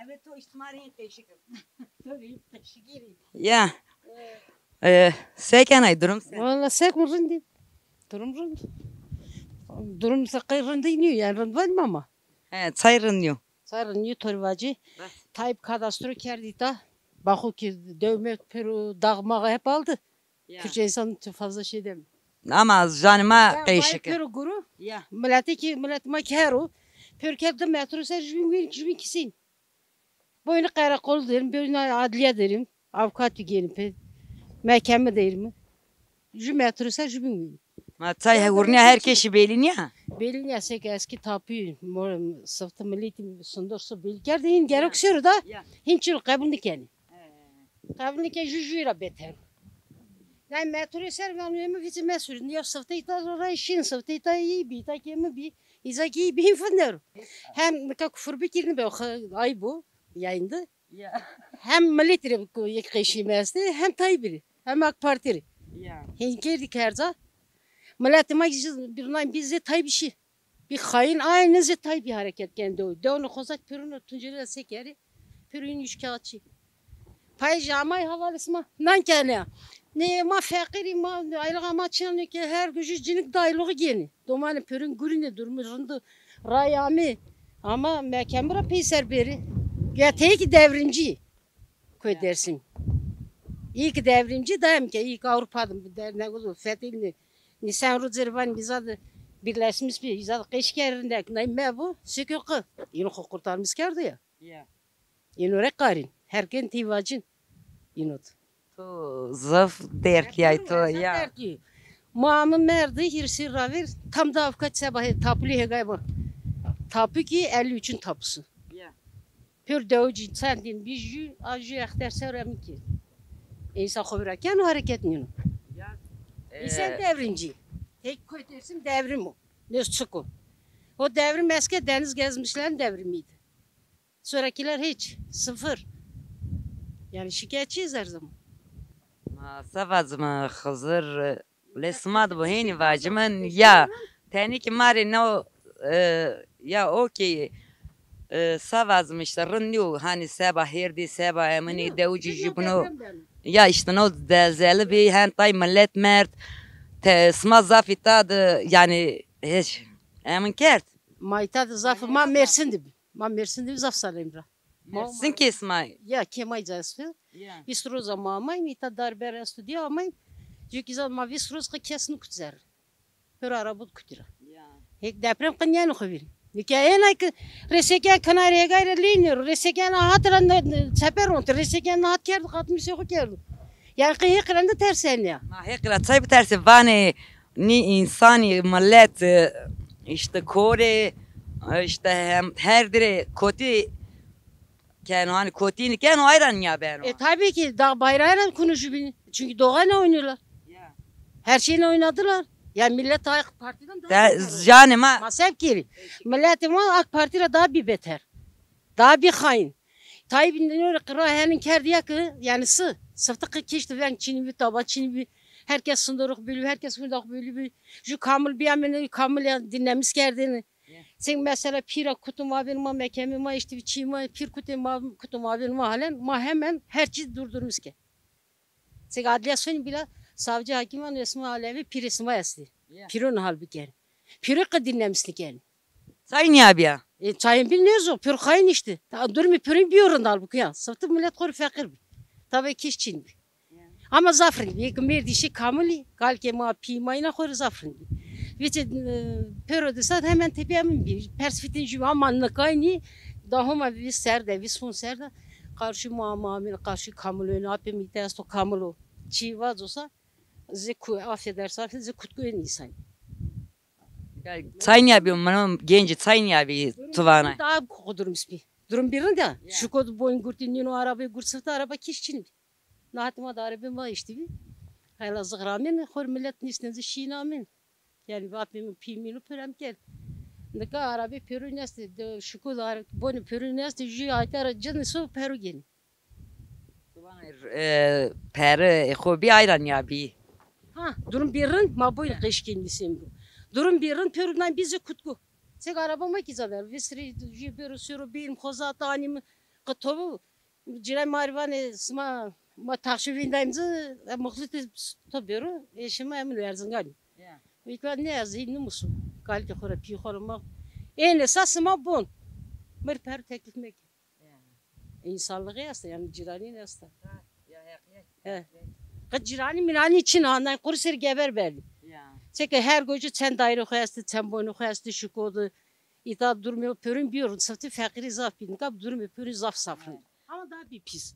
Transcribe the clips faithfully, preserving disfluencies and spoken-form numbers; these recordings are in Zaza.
Evet, o işte ma rîn qeşik. Tabii, qeşik. Ya. E, se kenay, durum se? Valla sek mi rindî? Durum rind. Durum se qey rindî nîyo, yani rind vanim ama. He, çay rind nîyo. Çay rind nîyo, to rê vacî. Bes. Tayyip kadastro kerdî ta. Baxo ki dewmet, pêro, dağ mağı hep aldı. Ya. Türkçe insan çok fazla şey demiyor. Ama janê ma qeşik. Pêro guru. Ya. Milletê ki, millet ma ki her o. Pêro kerd di metro ser jubîn wîn, jubîn kisîn. Boynu karakol derim, boynu adliye derim. Avukat bir gelin pe. Mehkeme derim. Ju metro ser jubîn wîn. Ma çay hewrniya her keşî belî nîya? Belî nîya, sek eski tapuyu, mor-, sıftı milleti sındırsız belî kerdî, hin gerek sero da, ya, hin çil qebul nîkenî. He. Qebul nîkenî, ju ju ra beter. Nay metro ser ben emi vici mesur. Ya sıftı ita ra şin, sıftı ita iyi bi, ita kemi bi, iza ki iyi bi, hin fındır. Hem nika kufur bikirni be, o xa-, ayıp o, yayındı. Ya. Hem millet rê yek qeşî mi estê, hem Tayyip rê, hem AK Parti rê. Ya. Hên kerdî kerza. Milletê ma jî birnay bî zê Tayyip şî. Bî xayîn, aynı zê Tayyip hareket kendo. Dewno xozak pêrono Tuncelî ra se kerê. Pêro yîn üçkağıtçı. Payî jî amay havalê sima. Nan kenê. Nê ma feqîrî, ma aylığa ma çin a, nê ke her gujî cinik de aylığı gênê. Domanê pêrin gurînê, durumê rindi, ray amê. Ama mehkeme ra peyser bêrê. Ya tey ki devrimci. Koy Dersim. İyi ki devrimci, dayım ki iyi ki Avrupa de dernek oldu. Fethedildi. Nisan ro zervan biza de birleşmiş bir, biza de qeşker rindek. Nay me bu, sükü qı. Yine xo kurtarmış kerdi ya. Ya. Ino rê qarîn, herken tî vacin. Ino. To zaf derkîyay to ya. Derkî. Ma mi merdî hîrsî ravîr, tam da avka seba tapulî hêgay ma. Tapu ki elli üçün tapusu. Ya. Pür dewicî çendîn bî jü, a jü exter ser emin ki. Însan xo vira keno hareket nîno. Ya. Însan devrimci. Tek koy Dersim devrim o. Nês çik o. O devrim eski Deniz Gezmişlerin devrimiydi. Sonrakiler hiç. Sıfır. Yani şikayetçiyiz her zaman. Ma se vacime Xizir, lê sima de bo hênî vacime ya. Tenê ki ma rê no, e, ya okey, e, se vacime işte rind nîyo, hani seba hêrdî, seba eminî, dewicî jubîno. Ya işte no zelzele bî, hen tay millet merd, te, sima zaf îta de, yani hiç emin kerd. Ma îta de zaf, ma Mersin de bî. Ma Mersin de zaf salem ra. Mersin kes ma. Ya, kemay ca esto. Ya. Vîst roza ma amayn, îta darber esto diye amayn. Çünkü zaf ma vîst roz qe kes nukut zerre. Pêro arabot kutî ra. Ya. Hek deprem qe nîyeno xo vîr. Nike êna ki reseken kenarê hêgay ra lînî ro. Reseken hat ra ne, ne, çeper ronti. Reseken hat kerdi, qatmîsê xo kerdi. Yani qe hek rende tersenîya. Ma hek ra çay bitersê, vanê nî însanî, millet, e, işte korê, e, işte hem her dirê kotî keno, hani kotî nîkeno, ayran nîya beno. E, tabii ki, dağ bayrağı ile konuşuyor. Çünkü doğayla oynuyorlar. Ya. Her şeyle oynadılar. Ya millet AK Parti'den daha beter oldu. Canê ma. Ma se kerî. Milletê ma AK Parti ra daha bir beter. Daha bir hain. Tayyip nêro qira henin kerdiya ki, yani sı, sıftıkı kişti veng çinî bi, taba çinî bi, herkes sındırık bölü, herkes hundak bölü bi, ju kamil biyamene, kamil ya dinlemiş kerdini. Ya. Sen mesela pîra kutum avin ma, mekemi ma, işte bir çî ma, pîr kutum ma, kutum avin ma halen, ma hemen her çî durdurmuş ke. Sek adliyasyonî bîla savcı, hakim an resmi alevi pîrê sima estî. Ya. Pîron hal bikerî. Pîro qe dinlemiş nîkenî. Çay nîya bîya? E, çayın bil nêzo, pîr xayîn işte. Ta durumê pîrin bîyo rind halbuki ya. Sıftı millet xo rê feqîr bî. Tabii ki çin bî. Ya. Ama zaf rind bî. Yek mêrdî şî kamilî, kalkê ma, pî ma îna xo rê zaf rind bî. Vîçê, e, pêro de sat hemen tepîya min bî. Pers fitin jû ama nikaynî, da Homa vîst ser de, vîst hon ser de. Qarşî ma, ma amîn, qarşî kamilon, apê mi îta esto kamilo. Çî vazo sa, zê ku, affedersin, zê kutku en însan. Ya, çay nîya bî, mino gencî çay nîya bî tu vana. Daha durum bî. Durum bî rind a. Ya. Şuko boyun gurtî nîno, arabê gurt sıfta, araba kîş çin bî. Nahat ma da arabê ma işte bî. Hela zixramên, xor millet nîştên zî şîn amên. Yani vapê mi pî mîno pir em kerd. Nika arabê pêro nestê, de şuko da ara-, bonê pêro nestê, jû ayta ra cin so pêro gênê. E, pere, e, xo bî ayran ya bî. Ha, durum bî rind, ma boyun qeşkên bî sêm. Durum bî rind, pêro nan bî zê kutku. Sek araba ma kî zaten. Vîst rî jî bêro sêro bîn, xo zat anîm, qi to bu. Cîran ma rî vanê sima ma taxşî vîndayîm zi, e, muxlitî to bêro, ê şima emin Erzinganî. Ya. Îka ne ez hîn nimusu. Kalikê xo ra, pî xo ra ma. Ênê sa sima bon. Mir per teklif meke. Ya. Însanlixî esta, yanî cîranîn esta. Ha, ya, heqîqet, he. Heqîqet. Qe cîranî mîranî çin a, handan qurî ser geber berdî. Ya. Seke her gocî çend daîre xo estî, çend bonî xo estî, şiko di. Îta durumê pêrin bîyo rind, sifte feqîrî zaf bî. Nika durumê pêrin zaf saf rind. Ama daha bî pîs.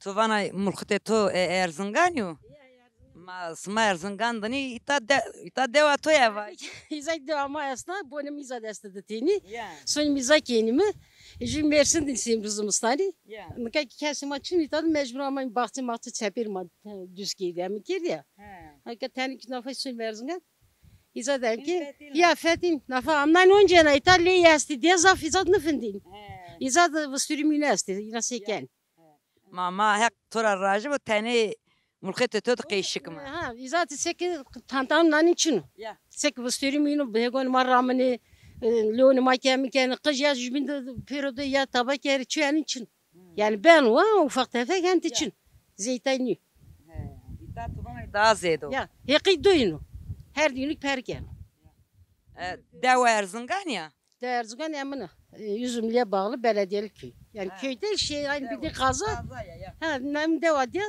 To vana mulxitê to, e, Erzinganî yo? Ya, Erzingan. Ma sima Erzingan dinî, îta de, îta dewa to ya vay. Îzak dewa ma esta, bonê mi îza de esta di tenî. Ya. Sonê mi îza kenî mi. Jû Mersin di sîm ri zimistanî. Ya. Nika kî kesê ma çin, îta di mecbur ama baxçe maxçe çepêr ma, e, duz kerdî, emin kerdî ya. He. Nika tenî kî nafa sonê mi Erzingan. Îza de em kî. Fetîn. Ya fetîn. Nafa amnan oncena îta ley estî. Diye zaf îza di nifindîn. He. Îza di visturî mîne estî. Îna seken. Ya. Ma, ma heq to ra rajî bo, tenê mulxitê to di qeşik ma. Ha, îza ti seki tantan nanî çin o. Ya. Seki vistorî mîno, begon ma ramine, e, leonê ma kemi kenî, qij ya jubîn de pêro de ya taba kerî, çi yanî çin. Hmm. Yanî beno, ha, ufak tefek hentî çin. Zeytay nîyo. He, îta tu vana daha zêdo. Ya, heqî doyno. Her dinik per keno. E, dewa Erzingan ya? De Erzingan emine. E, Üzümlü'ye bağlı belediyelik köy. Yani köy değil şey, aynı bildiğin kaza. Kaza ya, ya. Ha, nem dewa diye.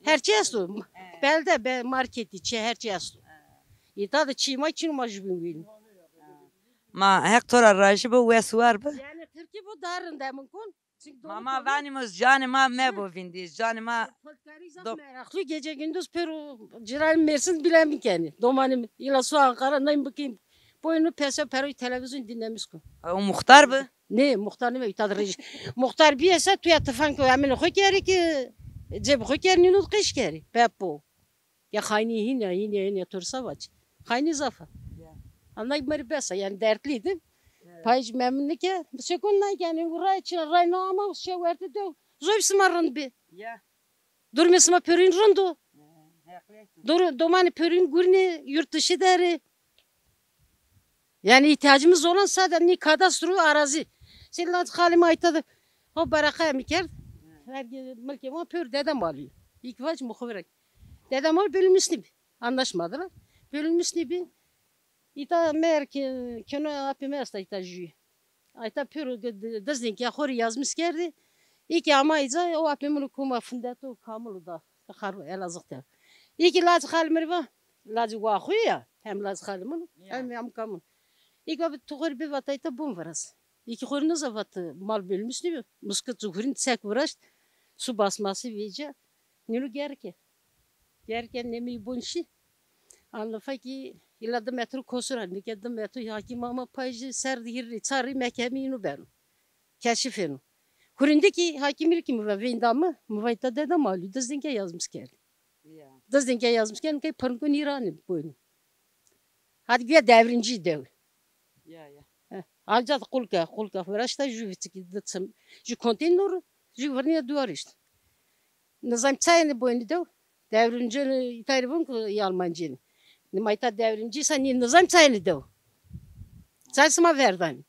Her şey esto. He. Belde, be, marketi, çi, her şey esto. He. E, da da çi ma çin ma jubîn. Ma heq to ra rajî bo, wes war bi. Yani Tirkî bu daha rind emin kon. Çünkü ma, ma vanîm o canê ma mebo vindî. Canê ma. Politikayı zaf meraklı. Gece gündüz pêro ciran Mersin bile mi kenî. Domanî mi. Îla su Ankara neyim bikîm. Boynu pese peroy televîzyon dinlemiş ku. O muxtar bi? Ne, muxtar nîme, îta de rejî. Muxtar bîyese tu ya tifan ku emin xo kerî ki, ceb xo kerî, nîno qeş kerî. Pepo. Ya xaynî hîn ya, hîn ya, hîn ya, to rê sa vac. Xaynî zaf a. Ya. Anay mi rê bes a, yanî dertlî di. Evet. Payî memnun nike. Sekon nay yanî, ray çin, ray na ama şewerti dew. Zof sima rind bi. Ya. Durumê sima pêrin rind o. Ya, heqlêk. Dur-, domanê pêrin gurînê, yurt dışı der ê. Yani ihtiyacımız olan sade nî kadastro arazi. Sê lacê xalê ma îta de ho bereqe mi kerd. Vergi milkê ma pêro dedem alî. Îlk vac muxbirek. Dedem alî bölünmüş nîbi. Anlaşmadılar. Bölünmüş nîbi. Îta mer ki keno apê mi esta îta jû. Ayta pêro ge-, di-, dizdên ke xo rê yazmîs kerdî. Î ke ama îca o apê min o koma findeto kamilo da. Xarbo Elazığ de. Î ke lacê xalê mi rê va, lacê wa xo ya, hem lacê xalê min o, hem, hem ka min. Î ke va tu xo rê bê vata îta bon viraz. Î ke xo rê niza vat mal bölmüş nîbi. Muskit zû hurîn sek viraşt. Su basması vêce. Nîno gerike. Gerike nemî bon şî. Anlifakî îla di metro kosur a, nike di metro hakîm ama pay jî ser di hîrrî, çarrî mekemî îno beno. Keşifêno. Hurîndikî hakîm îlkî mi va vênda mi, mi va îta deda malî, dizdên ke yazmîs kerdî. Ya. Dizdên ke yazmîs kerdî, key pirniko nîranî boynu. Hadi güya devrimci dew. Ya, ya. He. Anca qulke, qulke viraşta jû viçikî di çim. Jû konteyner, jû virnîya duwarî îşte. Nizam çayını boynu dew. Devrimci îtayî vun ku Almancî. Nima îta devrimci sa nî nizam çayını dew. Çay sima verdanî.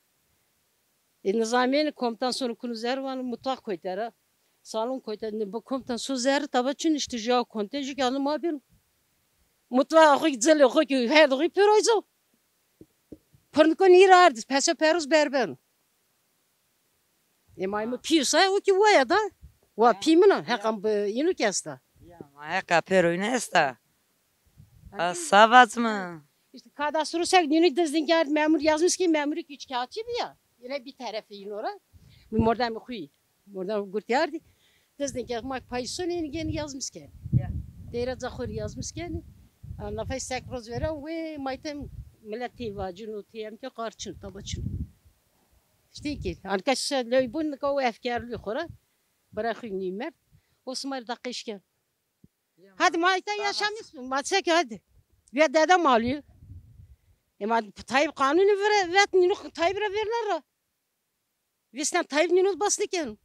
E, nizamîyêne komutan sonu kunu zervan, mutfak koytera. Salon koytera. Ne bu komutan su zerri taba çün işte jua konte jü yanı ma bin. Mutfak xo ki zele xo ki her xo pêroyzo. Pirniko nî ra ardis, pese peruz berben. E, ma mi pî sa, o ki waya da. Wa pî min a, heqan bi înu ki esta. Ya, ma heqa pêro înu esta. A, sa vac mi? İşte kadastro sek nînu dizdin kerd, memur yazmış ki memuru ki üç kağıtçı bi ya. Yine bir tarafı yine ora. Bu mordemî xuyi. Mordemî gurtîyardî. Dizdên ke ma payîsonê gênî yazmîs kenî. Ya. Deyra ca xo rê yazmîs kenî. A, nafay sek roz vera wê maytem milet tê vacîno, tê em ke qarçin, taba çin. İşte ki, anka şe ley bun, nika o efkarlî xo ra. Bira xo nîmerd. O sima rê da qeşken. Ya, hadi ma îta yaşamîs, ma çek hadi. Ya dede malî. E ma Tayyip kanunî vire, vet nîno Tayyip ra verna ra. Vîstan Tayyip nîno bas nîkeno.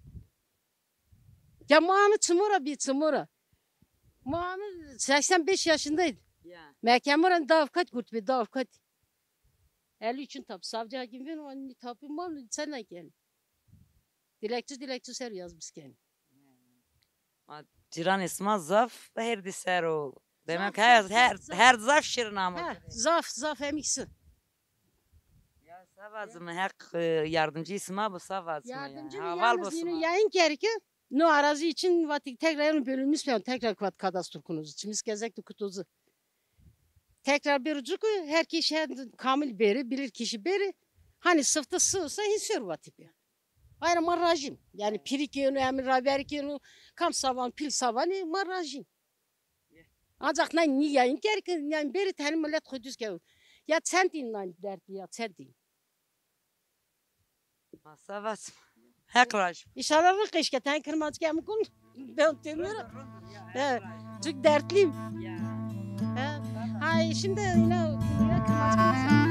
Ya ma anî çimû ra bî, çimû ra. Ma anî seksen beş yaşındaydı. Ya. Mehkeme ra da avukat gurt bî, da avukat. Elli üçün tapu. Savcı hakim vîn, o nî tapu mal, sen ne ken? Dilekçi, dilekçi ser yaz biz ken. Ma cîranê sima zaf her di ser o. Demek zaf, her, zaf, her, zaf, her zaf şirin ama. Ha, zaf, zaf emiksi. Ya savazım, Heq, e, yardımcı sima bu, savazım. Yardımcı ya. Haval bu sima. Yayın kerki. No arazi için vati tekrar bölünmüş, yani tekrar kuat kadastro kunuzu. Çimiz kezek de kutuzu. Tekrar bir ucu ku her kişi her kamil beri, bilir kişi beri. Hani sıftı sığsa hin ser vati bir. Ayrı ma rajim. Yani piri kenu, emir raber kenu, kam savan, pil savanı ma rajim. Ancak na nî yayın kerki, yani beri teni millet xo düz kewin. Ya çendin na dertli ya çendin. Ma savas. Heq raj. İnşallah rın qeşke, ten kırmancı ke mı kun. Ben tümür. He, çok dertliyim. He. Ha, şimdi yine, yine kırmancı.